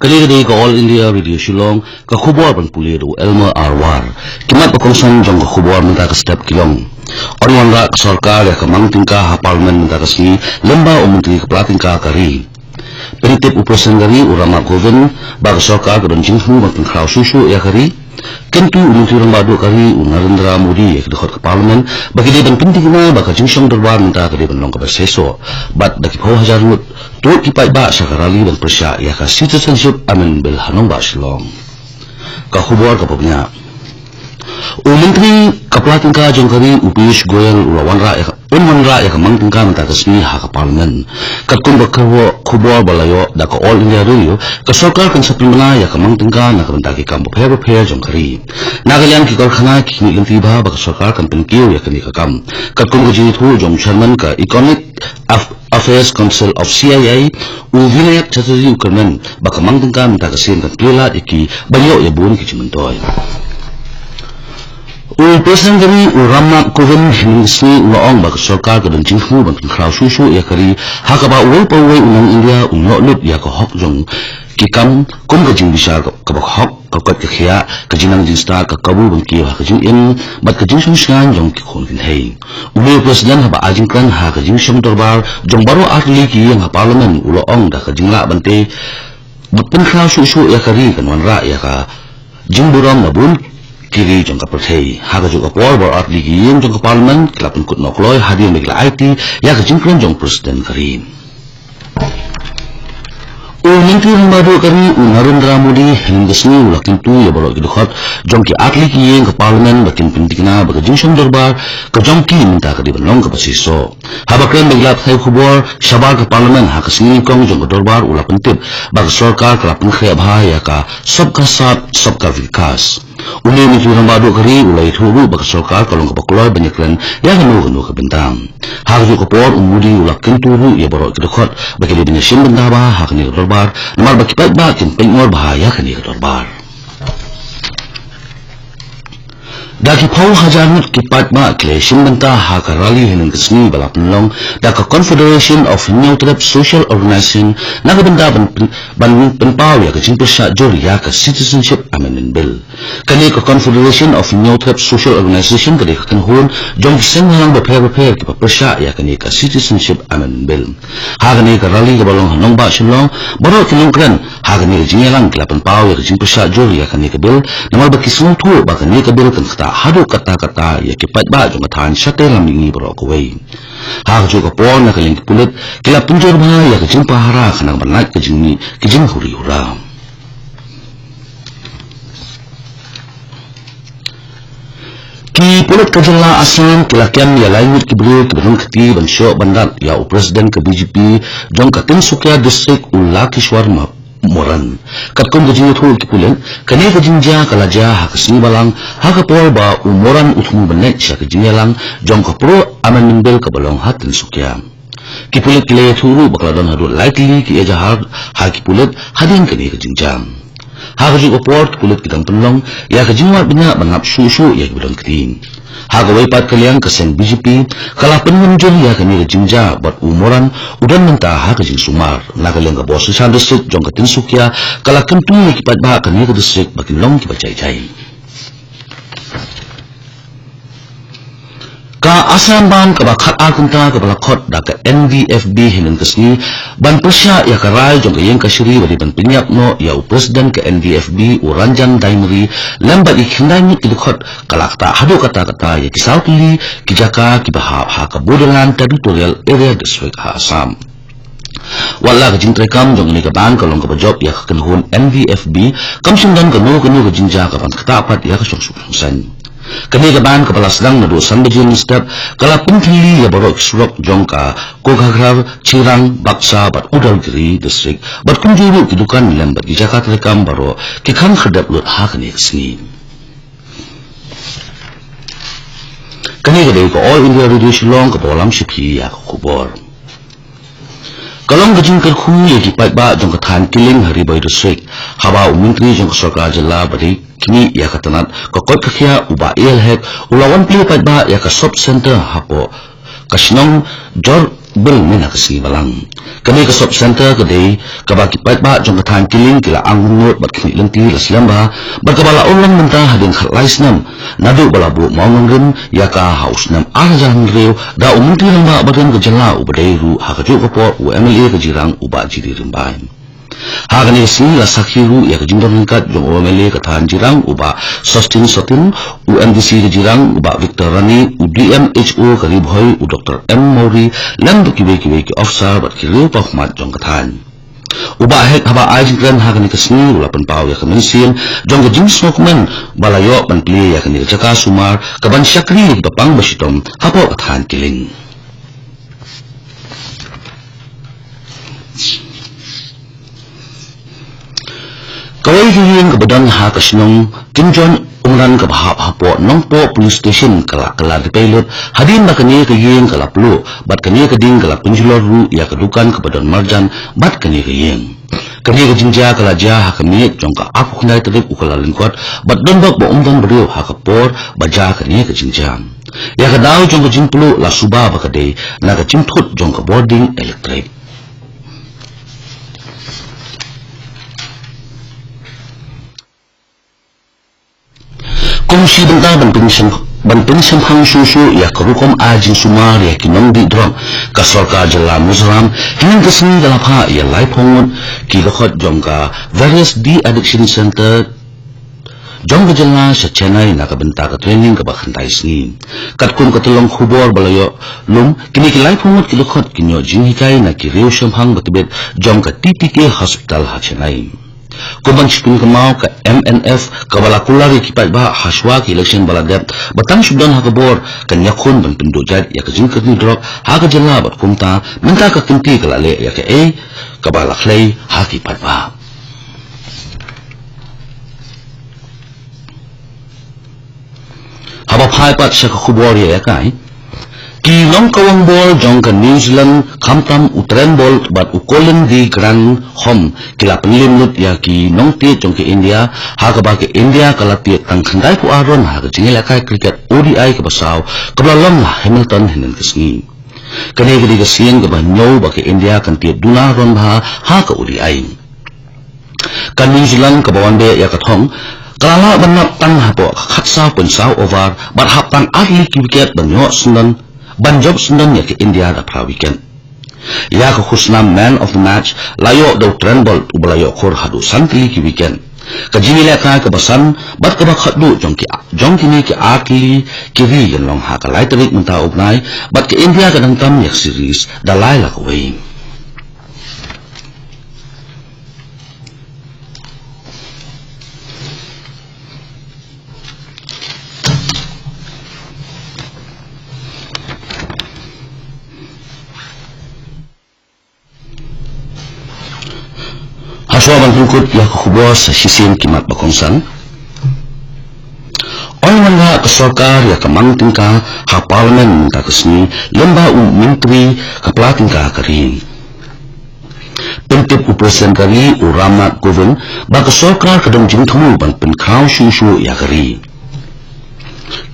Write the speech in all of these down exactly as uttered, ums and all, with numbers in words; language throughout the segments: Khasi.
Ka dei ka dei ka All India Radio Shillong, ka khubor ban pule da u Elmer R War. Ki mat ba kongsan jong ka khubor mynta ka step ki long: Yn wanrah ka sorkar ïa ka mang tyngka ha Parliament mynta ka sngi, lyngba u Myntri ka pla tyngka ka ri. Pyntip u President ka ri u Ram Nath Kovind ba ka sorkar ka don jingthmu ban pynkhraw shuh shuh ïa ka ri. Kyntu u Myntri Rangbah Duh ka ri u Narendra Modi ïa ki dkhot ka Parliament ba ki dei ban pynthikna ba ka jingshong dorbar mynta ka dei ban long kaba seisoh bad da ki phew hajar ngut tuid ki paidbah sha ka rally ban pyrshah ïa ka Citizenship Amendment Bill ha nongbah Shillong. Ka khubor kaba bniah. U Myntri ka pla tyngka jong ka ri u Piyush Goyal u la wanrah ïa ka, un wanrah ïa ka mang tyngka mynta ka sngi ha ka Parliament. Katkum ka khubor, khubor ba la ïoh da ka All India Radio, ka sorkar kan sa pynbna ïa ka mang tyngka na ka bynta ki kam bapher bapher jong ka ri. Na ka liang ki karkhana ki khmih lynti bha ba ka sorkar kan pynkiew ïa kane ka kam. Katkum ka jingïathuh jong Chairman ka Economic Af-, Affairs Council of C I I, u Vinayak Chatterjee u kyrmen ba ka mang tyngka mynta ka sien kan plie lad ïa ki ban ïoh ïa bun ki jingmyntoi. U President ka ri u Ram Nath Kovind hynnin ka sngi u la ong ba ka sorkar ka don jingthmu ban pynkhraw shuh shuh ïa ka ri ha kaba uwei pa uwei u nong India un ïoh lut ïa ka hok jong ki kam kum ka jingbishar ka, kaba hok, ka koit ka khiah, ka jingnang jingstad, ka kabu ban kiew ha ka jingim bad ka jingsngewsih jong ki khun kynthei. U President haba ai jingkren ha ka jingshong dorbar jong baroh artylli ki ïing ha Parliament u la ong da ka jinglah ban tei ban pynkhraw shuh shuh ïa ka ri kan wanrah ïa ka jingburom na bun ki ri jong ka pyrthei. Ha kajuh ka por baroh artylli ki ïing jong ka Parliament ki la pynkut noh kloi hadien ba ki la aiti ïa ka jingkren jong u President ka ri. U Myntri Rangbah Duh ka ri u Narendra Modi hynnin ka sngi u la kyntu ïa baroh ki dkhot jong ki artylli ki ïing ka Parliament ba kin pynthikna ba ka jingshong dorbar ka jong ki mynta ka dei ban long kaba seisoh. Haba kren bad ki lad pathai khubor shabar ka Parliament ha ka sngi nyngkong jong ka dorbar u la pyntip ba ka sorkar ka la pynkhreh bha ïa ka Sabka Saath Sabka Vikas. U Myntri Rangbah Duh ka ri u la ïathuh ruh ba ka sorkar ka long kaba kloi ban ïakren ïa kano kano ka bynta. Ha kajuh ka por u Modi u la kyntu ruh ïa baroh ki dkhot ba ki dei ban ïashim bynta bha ha kane ka dorbar namar ba ki paidbah kin pynbor bha ïa kane ka dorbar. Da ki phew hajar ngut ki paidbah ki la ïashim bynta ha ka rally hynnin ka sngi ba la pynlong da ka Confederation of Hynñiewtrep Social Organization na ka bynta ban pyn-, ban pynpaw ïa ka jingpyrshah jur ïa ka Citizenship Amendment Bill. Kane ka Confederation of Hynñiewtrep Social Organization ka dei ka kynhun jong ki seng bhalang bapher bapher kiba pyrshah ïa kane ka Citizenship Amendment Bill. Ha kane ka rally kaba long ha nongbah Shillong, baroh ki nongkren ha kane ka jingïalang ki la pynpaw ïa ka jingpyrshah jur ïa kane ka bill namar ba ki sngewthuh ba kane ka bill kan ktah haduh katta katta ïa ki paidbah jong ka thaiñ shatei lam mihngi baroh kawei. Ha kajuh ka por na ka liang ki pulit ki la pynjur bha ïa ka jingpahara khnang ban lait ka jingmih ki jinghuri hura. Ki pulit ka jylla Assam ki la kem ïa lai ngut ki briew kiba don kti ban shoh ban rat ïa u President ka B J P jong ka Tinsukia District u Lakeshwar Ma-, Moran. Katkum ka jingïathuh ki pulit, kane ka jingjia ka la jia ha ka sngi Balang ha ka por ba u Moran u thmu ban leit sha ka jingïalang jong ka Pro Amendment Bill kaba long ha Tinsukia. Ki pulit ki la ïathuh ruh ba ka la don haduh lai tylli ki ejahar ha ki pulit hadien kane ka jingjia. Ha kajuh ka por ki pulit ki dang pynlong ïa ka jingwad bniah ban lap shuh shuh ïa kiba don kti. Ha kawei pat ka liang ka seng B J P ka la pynmynjur ïa kane ka jingjia bad u Moran u don mynta ha ka jingsumar. Na ka liang ka Bor Shisha District jong ka Tinsukia ka la kyntu ïa ki paidbah kane ka district ba kin long kiba jai jai. Ka Assam Bandh kaba khatar kynta kaba la khot da ka N D F B hynnin ka sngi ban pyrshah ïa ka rai jong ka ïing kashari ba dei ban pynïap noh ïa u President ka N D F B u Ranjan Daimri lem bad ki khyndai ngut ki dkhot ka la ktah haduh katta katta ïa ki saw tylli ki jaka kiba hap ha ka Bodoland Territorial Area District ha Assam. Wat la ka jingtreikam jong kane ka bandh ka long kaba jop ïa ka kynhun N D F B, kam shym don kano kano ka jingjia ka ban ktah pat ïa ka shongsuk shongsaiñ. Kane ka bandh kaba la sdang naduh san baje mynstep ka la pynthylli ïa baroh ki surok jong ka Kokrajhar, Chirang, Baksa bad Udalguri District bad kumjuh ruh ki dukan lem bad ki jaka treikam baroh ki khang khyrdep lut ha kane ka sngi. Kane ka dei ka All India Radio Shillong kaba lam sha phi ïa ka khubor. Ka long ka jingkyrkhu ïa ki paidbah jong ka thaiñ Killing ha Ri Bhoi District haba u Myntri jong ka Sorkar Jylla ba dei khmih ïa ka tnat ka koit ka khiah u Bah A L Hek u la wan plie paidbah ïa ka Sub Centre hapoh ka shnong Jor Bil mynta ka sngi Balang. Kane ka sub center ka dei kaba ki paidbah jong ka thaiñ Killing ki la angnud bad khmih lynti la slem bha, bad kaba la urlong mynta hadien khatlai snem naduh ba la buh mawnongrim ïa ka ha u snem ar hajar hynriew da u Myntri Rangbah barim ka jylla uba dei ruh ha kajuh ka por u M L A ka Jirang u Bah G D Rymbai. Ha kane ka sngi la sakhi ruh ïa ka jingdon ryngkat jong u M L A ka thaiñ Jirang u Bah Sostin Sotin, u M D C ka Jirang u Bah Victor Rani, u D M H O ka Ri Bhoi u Doktor M Mawrie, lem bad kiwei kiwei ki officer bad ki riew paw khmat jong ka thaiñ. U Bah Hek haba ai jingkren ha kane ka sngi u la pynpaw ïa ka mynsiem jong ka jingsngewkmen ba la ïoh ban plie ïa kane ka jaka sumar kaban shakri ïa ki ba pang ba shitom hapoh ka thaiñ Killing. Kawei ka ïing kaba don ha ka shnong Kimjon Umran kaba hap hapoh Nongpoh Police Station ka la kylla dipei lut hadien ba kane ka ïing ka la pluh bad kane ka ding ka la pynjulor ruh ïa ka dukan kaba don marjan bad kane ka ïing. Kane ka jingjia ka la jia ha ka miet jong ka arphew khyndai tarik u Kyllalyngkot bad don bok ba um don briew ha ka por ba jia kane ka jingjia. Ïa ka daw jong ka jingpluh la suba ba ka dei na ka jingthut jong ka bording elektrik. Kum shi bynta ban pynshem, ban pynshemphang shuh shuh ïa ka rukom ai jingsumar ïa ki nongdih drok, ka sorkar jylla Mizoram hynnin ka sngi ka la phah ïa laiphew ngut ki dkhot jong ka Various De-Addiction Center jong ka jylla sha Chennai na ka bynta ka training kaba khyndai sngi. Katkum ka tyllong khubor ba la ïoh lum, kine ki laiphew ngut ki dkhot kin ïoh jinghikai na ki riew shemphang ba tbit jong ka T T K Hospital ha Chennai. Kum ban shiphew kynmaw, ka M N F kaba la kular ïa ki paidbah hashwa ka election ba la dep ba tang shu don ha ka bor kan ïakhun ban pynduh jait ïa ka jingkyrni drok ha ka jylla bad kumta mynta ka kynti ka la leh ïa kaei kaba la khlei ha ki paidbah. Haba phai pat sha ka khubor ïa ïakai, ki nongkawang bol jong ka New Zealand khamtam u Trent Boult bad u Colin de Grandhomme ki la pynlem lut ïa ki nongtied jong ka India ha kaba ka India ka la tied tang khyndaiphew ar run ha ka jingïalehkai cricket O D I kaba saw kaba la long ha Hamilton hynnin ka sngi. Kane ka dei ka sien kaba hynñiew ba ka India kan tied duna run bha ha ka O D I. Ka New Zealand kaba wan beh ïa ka thong ka la lah ban nap tang hapoh ka khatsaw point saw over bad hap tang ar tylli ki wicket ban ïoh syndon, ban jop syndon ïa ka India da phra wicket. Ïa ka khusnam man of the match la ïoh da u Trent Boult uba la ïoh khur haduh san tylli ki wicket. Ka jingïalehkai kaba san bad kaba khatduh jong ki, jong kine ki ar tylli ki ri kan long ha ka lai tarik mynta u bnai bad ka India ka dang tam ïa ka series da lai la kawei. Hashwa ban pynkut ïa ka khubor sa shisien ki mat ba kongsan. Oi wanrah ka sorkar ïa ka mang tyngka ha Parliament mynta ka sngi lyngba u Myntri ka pla tyngka ka ri. Pyntip u President ka ri u Ram Nath Kovind ba ka sorkar ka don jingthmu ban pynkhraw shuh shuh ïa ka ri.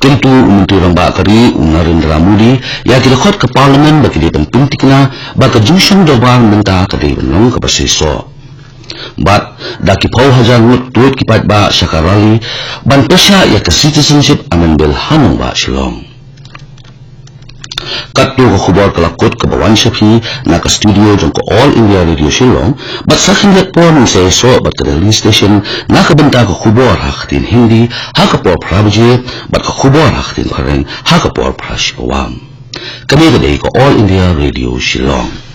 Kyntu u Myntri Rangbah ka ri u Narendra Modi ïa ki dkhot ka Parliament ba ki dei ban pynthikna ba ka jingshong dorbar mynta ka dei ban long kaba seisoh. Bad da ki phew hajar ngut tuid ki paidbah sha ka rally ban pyrshah ïa ka Citizenship Amendment Bill ha nongbah Shillong. Katto ka khubor ka la kut kaba wan sha phi na ka studio jong ka All India Radio Shillong, bad sa khyndiat por ngin sa ïasoh bad ka Delhi Station na ka bynta ka khubor ha ka ktien Hindi ha ka por phra baje, bad ka khubor ha ka ktien Phareng ha ka por phra shi pawa. Kane ka dei ka All India Radio Shillong.